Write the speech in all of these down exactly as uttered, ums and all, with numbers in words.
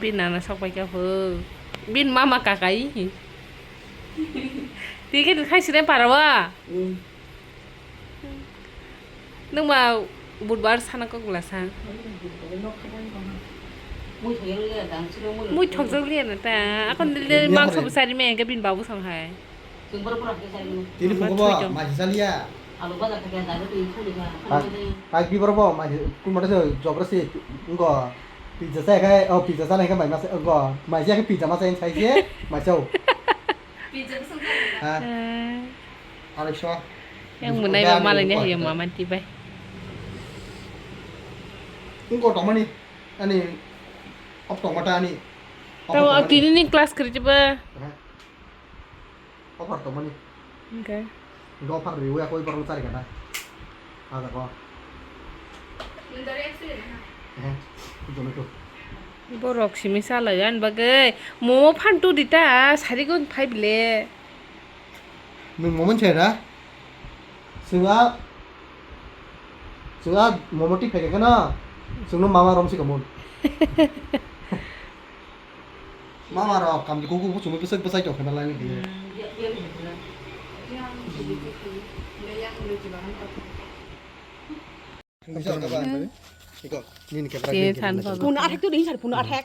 Bin nana sok pai kha pho. Bin mama kakai. Tike khai sire parawa. Nung ma budbar sana kok bwla sa. Mui thokjak liya na ta. Akon dile mangso bwsari me engke bin babu song hai. Tini phukubo maji chaliya. Hai, hai, biboro bo maji, kun mata se jobra se, ngo, pizza chai khai, oh, pizza chana khai, mai masa, ngo, maji khai pizza masa yang chai se, mai chau. Ha? Arai so. Yang munai ba malai ni hayo mama tibai. Ngo tomani, ani, op tomata ani. Tamo tini ni class kerja ba. Offer tongmani. Hwnkhe? Hwnkhe offer riwi ako iborokno chari kata. Ajago. Ehe, jometo. Borok simi chalai ani bagwi momo phan tu dita sarigo phai bile. Nwng momo chai da? Chwng a, chwng a momo tik phai khe no, chwngno mama rom si kamun. Mama rok kam kuku kuku chumui bwsai bwsai tong khana lai ni. Nini camera. Pun athak tu ding sar pun athak.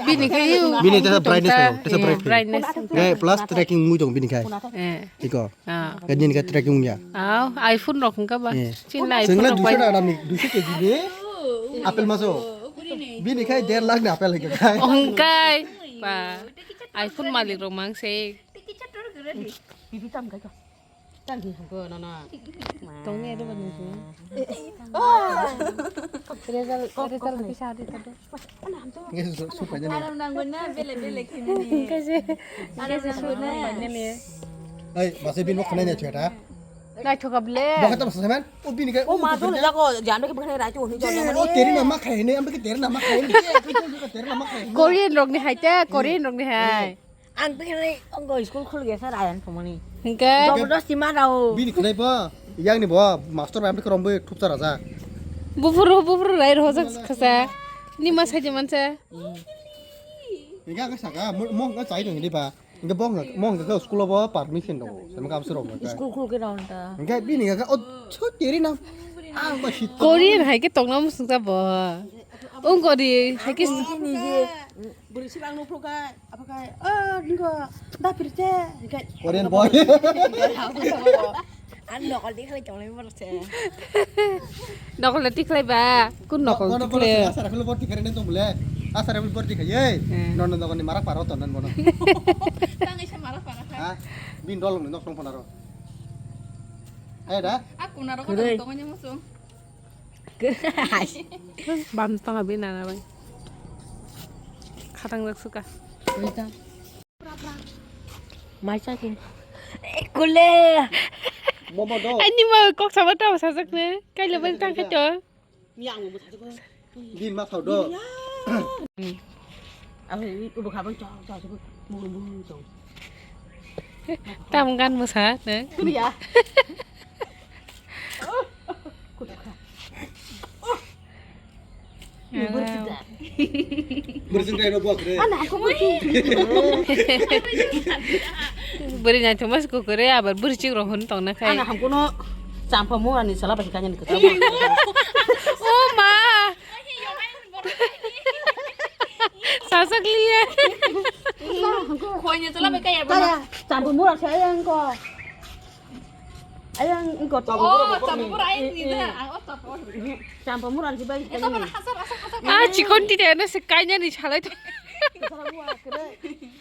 Bini kai bini tesa brightness tesa brightness. Brightness. Plus tracking mui dong bini kai. Iko. Ah. Nini kai tracking ya. Aw, iPhone rok hwnkha ba. Eh. Chini iPhone rok bai. Duiso taka ni, duiso K G ni apple maso. Bini khai der lakh ni apple hwnkha khai. Hwnkha ba. iPhone malik rok mang se. Bibi tam kai ko. Tam hi hangko nono. Tong ni ado ba nungku. Result, result kisa adi tado. Nge su, su, su, paina ni. Aram nanggo na, bele, bele khe nini. Kaise, aram kaise nanggo na. Ai, basa bini mokha nai nai chweta. Naithoka ble. Bokha ta basa semen. O bini kai. O ma do jago, jam ke bokha nai rai to ni. O teri na ma khai ne, am ke teri na ma khai ne. Teri na ma khai ne. Korean rok ni hai te, Korean rok ni hai. Ang tini ongo school khul gesa rayan thumani. Hingke? Jabardasti ma rao. Bini khwnai bo, yang ni bo, master bai amtwi kwrwng bo thupsa rajak. Bufuru, bufuru rai rojak khasa. Ni ma sai de mansa. Hingke ang saka, mo, mo, chai dong ni ba. Hingke bo, mo, hingke school bo permission dong. Sama kam suro mo. School khul ke raun ta. Hingke bini hingke, o, so teri na. Ang ba shit. Korean hai ke tong na musung ta bo. Ungkori, hai ke. Bwrwi sibang nukphru kha, abo kha, "O, ningkho, da phirte," hingkhe. Korean boy. Ang nokol di khlai tonglai borok se. Nokol di khlai ba, kun nokol di khlai. Asara khulu borti kare nang tong bole. Asara khulu borti kha, ye. Eh. Nono nokol ni marak paro ton nan bono. Tang isa marak paro kha. Ha? Bin dol nok tong phonaro. Ayo da. Aku naro kore. Tong nya musung. Bam tong abi nana bai. Khatang jak suka. Mai cha kin. Kule. Momo do. Ani ma kok sama tau sajak ne. Kaila bai tang khaito. Yang mo sajak. Din ma thau do. Abo ibu khabang chok chok chok. Mulu mulu chok. Tam gan mo sa ne. Kuliah. Bwrwi chwng kaino buak re. Ana, aku bwrwi. Bwrwi nai thuma se kukure abar bwrwi chwng rohon tongna khai. Ana, hamkuno champa mura ni sala bai kanya ni kata. O ma. Sasak liya. Khoini sala bai kaya. Champa mura saya engko. Ayang, engko. Oh, campur air ni dah. Oh, campur. Campur murang si bai. Itu mana hasar, hasar, hasar. Ah, chikon ti deh, na sekai nya ni salai tu. Hasar gua kere.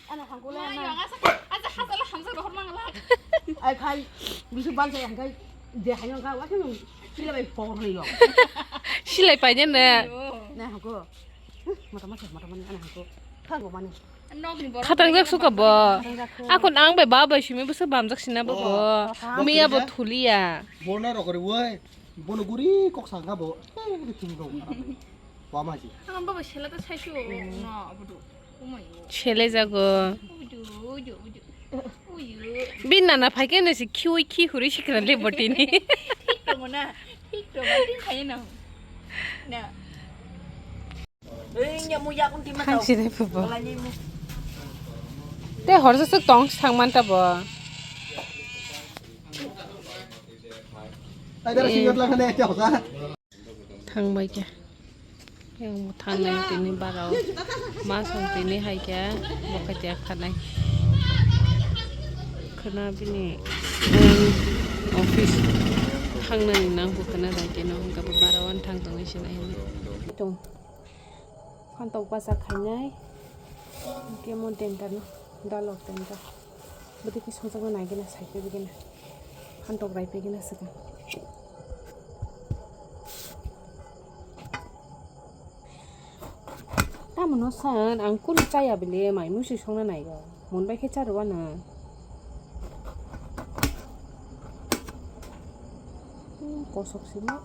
Ana hangkule na. Ayo, hasar, hasar, hasar, hasar rohor mang lah. Ai khai, bisu bang saya kai. Dia hanya kau, aku silai bai por ni yo. Silai pai nya na. Na hangko. Mata mata, mata mani, ana hangko. Khatang jak suka bo. Akon ang bai ba bai simi bwsa bamjak sina bo bo. Miya bo thulia. Bono rokori woi. Bono guri kok sangka bo. Tini dong. Wama ji. Ang baba sela ta sai su. No, abudu. Sele jago. Uju, uju, uju. Uju. Bin nana phaikhe nasi khiui khi huri sikra le botini. Thik tongo na. Thik tongo. Tin khaye no. Na. Hai sini pupu. Te horsa suk tong sang man ta bo. Thang bai khe. Yang bo thang nai tini barao. Ma song tini hai khe bo khe tiya khanai. Khwna bini, em, office thang nani nang bo khwna dai khe no hwnkhe bo barao thang tongwi sinai hwnwi. Tong. Phantok bacha khainai. Kemo dental no dalok dental. Bwtwi khe songjakna nai gana sai khe bigena. Phantok rai pegena swkang. Tamo no san ang kunu chaya bile mai musi songna naigo. Mon bai khe charwano. Hmm, kosok simo.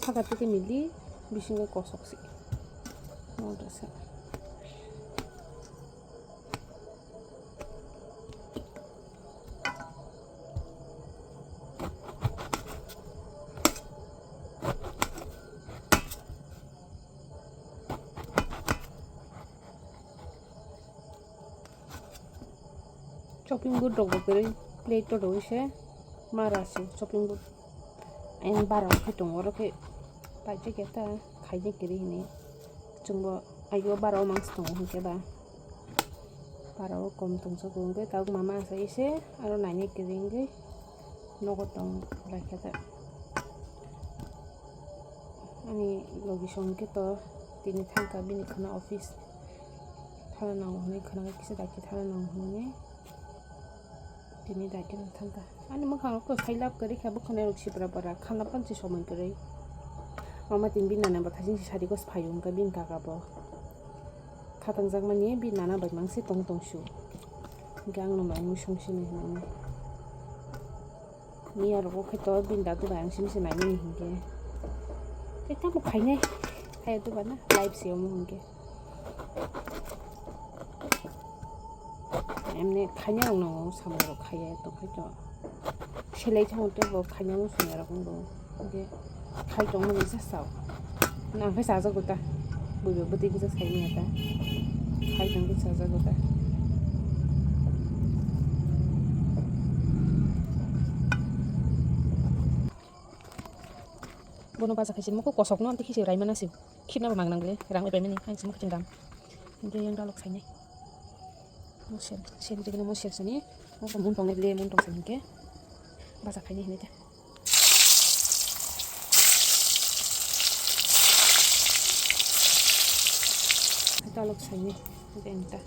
Saka tete mili bisingo kosok se. Mo da sa. Chopping board rok bo kwrwi plate o rwi se mara se chopping board. Ayang bara khe tongo oro khe paijak ya ta khaijak kwrwi hinwi chwngbo ayo bara o mangsa tongo hinkhe ba bara o kom tongjago hinkhe tabuk mama asa ise aro nainai kwrwi hinkhe. Nogo tong laikha ta. Ani logi song khe to tini thangkha bini khwna office. Thana nango hwnwi khwna kisa daikhe thana nango hwnwi tini daikhe thangkha. Ani mwkhang rok to sai lab kwrwi kha bwkhwnai rok sibra bara khalna panchi somoi kwrwi. Mama tini bini nana bo thajin si sari gos phaio hwnkha bini kaka bo. Khatangjakmani bini nana bai mangse tong tong su. Hwnkhe ang no mai mui song sini hwnwi. Miya rogo khe to bini dadu bai ang simi se naimani hinkhe. Tei tamo khainai. Khaya duba na live se omo hinkhe. Emne khainai rok nango samung rok khaya tongkhai to. Selai thangwi tei bo khaina muchungya rok wngbo. Hinkhe khai tongmani se sao. Nang khe chajago ta. Buibo bwtwi kisa sai manya ta. Khai tongkhe chajago ta. Bono bacha khaisi mokho kosokno amtwi khisi raimana se. Khibna bo mang nang le rang bai paimani. Ang se mokho chwng ram. Hinkhe yang dalok sainai. Mo sel, sel dikno mo sel sani. Mo mun tong le mun tong sani hinkhe. Bacha khaini hinwi ta. Dalok saini benta.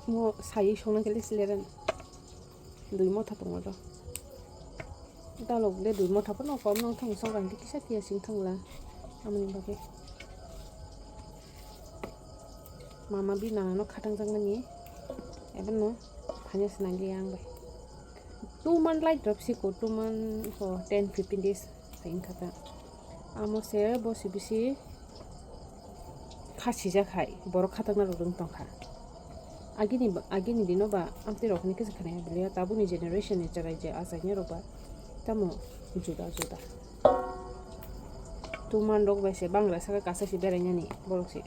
Mo sai songna kele sileren dui motha tongo do. Dalok le dui motha phano kom nang thang song rang kisa tiya sing thang la. Amoni bagwi. Mama bini nana no khatang jakmani. Ebono phanya se nang liya ang bai. Two month lai drop siko, two month ho ten fifteen days sai wngkha ta. Amo se bosi bisi khasijak hai borok khatakna rok wng tongkha. Agini ba, agini dino ba amtwi rok hwnwi kisa khwnaya bwlaiya tabukni generation ni chwrai je achaini rok ba tamo juda juda. Two month rok bai se bangra saka kasa se berainani borok se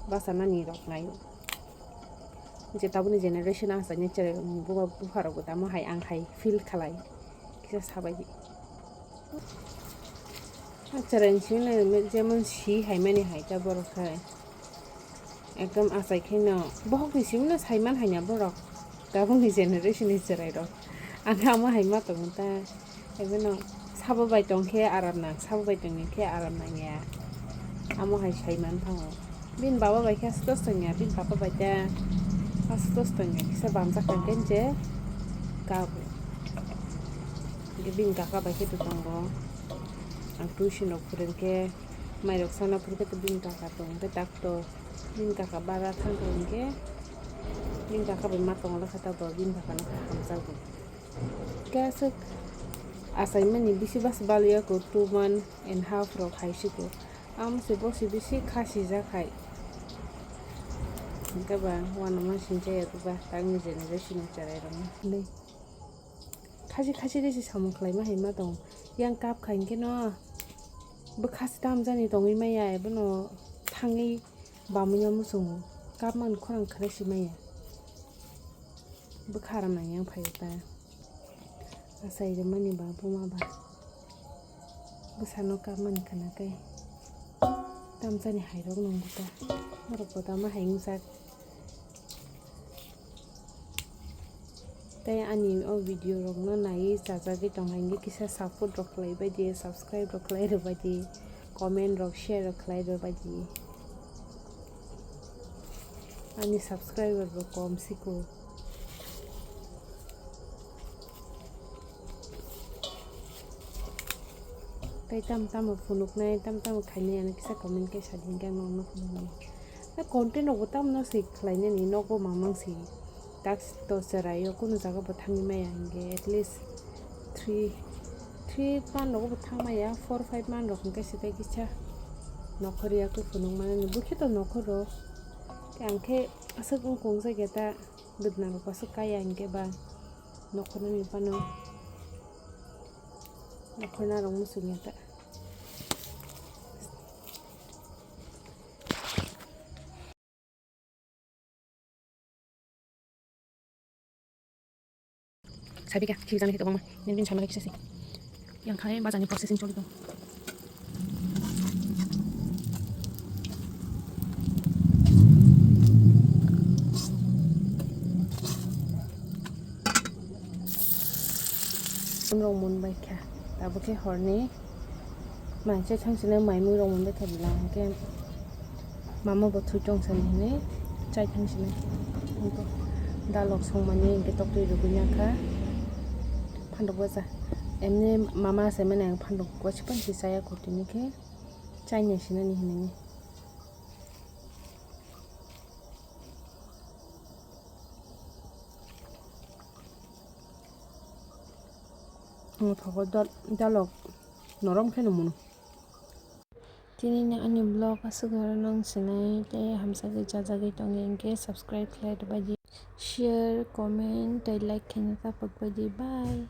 bachanani rok naio. Je tabukni generation ang saini chwrai rok ni buba bupha rok bo tamo hai ang hai feel khalai kisa sabai di. Chwrai ni simi jemon si hai mani hai ta borok hai. Ekdom achai khe no bohok ni simi no sai man hai na borok. Tabukni generation ni chwrai rok. Ang amo hai ma tongo ta. Ebono sabo bai tong khe aram nang, sabo bai tong khe aram nang ya. Amo hai sai man thango. Bini baba bai khe aswk tongya, bini papa bai ta aswk tongya. Kisa bamjak tong khe je kabo. Bini kaka bai khe to tongo. Ang tuition rok phwrwng khe, mairok sana phuru khe to bini kaka tong khe tak to bini kaka bara thang khe bini kaka bai ma tong khe ta bo bini kaka no hamjago. Khe aswk achaimani bisi bas baliya ko two month and half rok hai siko. Amo se bosi bisi khasijak hai. Hwnkhe ba uanama sinchaya ba tangni generation ni chwrai rok no. Khasi khasi de se samung khlaima hai ma tong. Yang kap kha hinkhe no bwkha se tamjani tongwi maya, ebono thangwi bamwino muchungo. Kap man khorang khwrwi se maya. Bwkha ram nang yang phaio ta. Achai rwmani ba buma ba. Bwsano kap mani khwna khe. Tamjani hai rok nang bwkha. Norok bo tama hai wngjak. Tei ani o video rokno naiwi chajagwi tong hai kisa support rok khlai bai di, subscribe rok khlai rw bai di, comment rok share rok khlai rw bai di. Ani subscriber bo kom siko. Tei tam tamo phunuknai, tam tamo khainai, ano kisa comment khe sa di, hwnkhe ang nono phunuknai. Na content rok bo tamno se khlainani, nogo mamang se. Tax to cherai o, kunu jaga bo thangwi maya hinkhe, at least three, three month rogo bo thang maya, four five month rok hinkhe se tei kisa nokhor ya khe phunuk manani, bukhe to nokhor o. Khe ang khe aswk wng kong jakya ta, bwdna rok aswk kaya hinkhe ba nokhornani phano. Nokhorna rok muchungya ta. Sabika, thik jani khe kwbangma. Nini bini salmani kisa se. Yang khai bajani processing choli tong. Rok mun bai kha. Tabuk khe horni mai chai thang sini mai mui rok mun bai kha bwla hwnkhe mama bo thwi tong sani hinwi chai thang sini. Dalok songmani hwnkhe toktwi rwgwi ya kha. Phandok bacha emni mama se mene ang phandok wachi panchi chaya kho tini khe chai nai sinani hinwi. Ang thogo dal-, dalok norom khe no muno. Tini ni ani vlog aswk aro nang sinai tei hamsagwi chajagwi tongya hinkhe subscribe khlai rwbaidi, share, comment tei like khaina ta pokbaidi. Bye.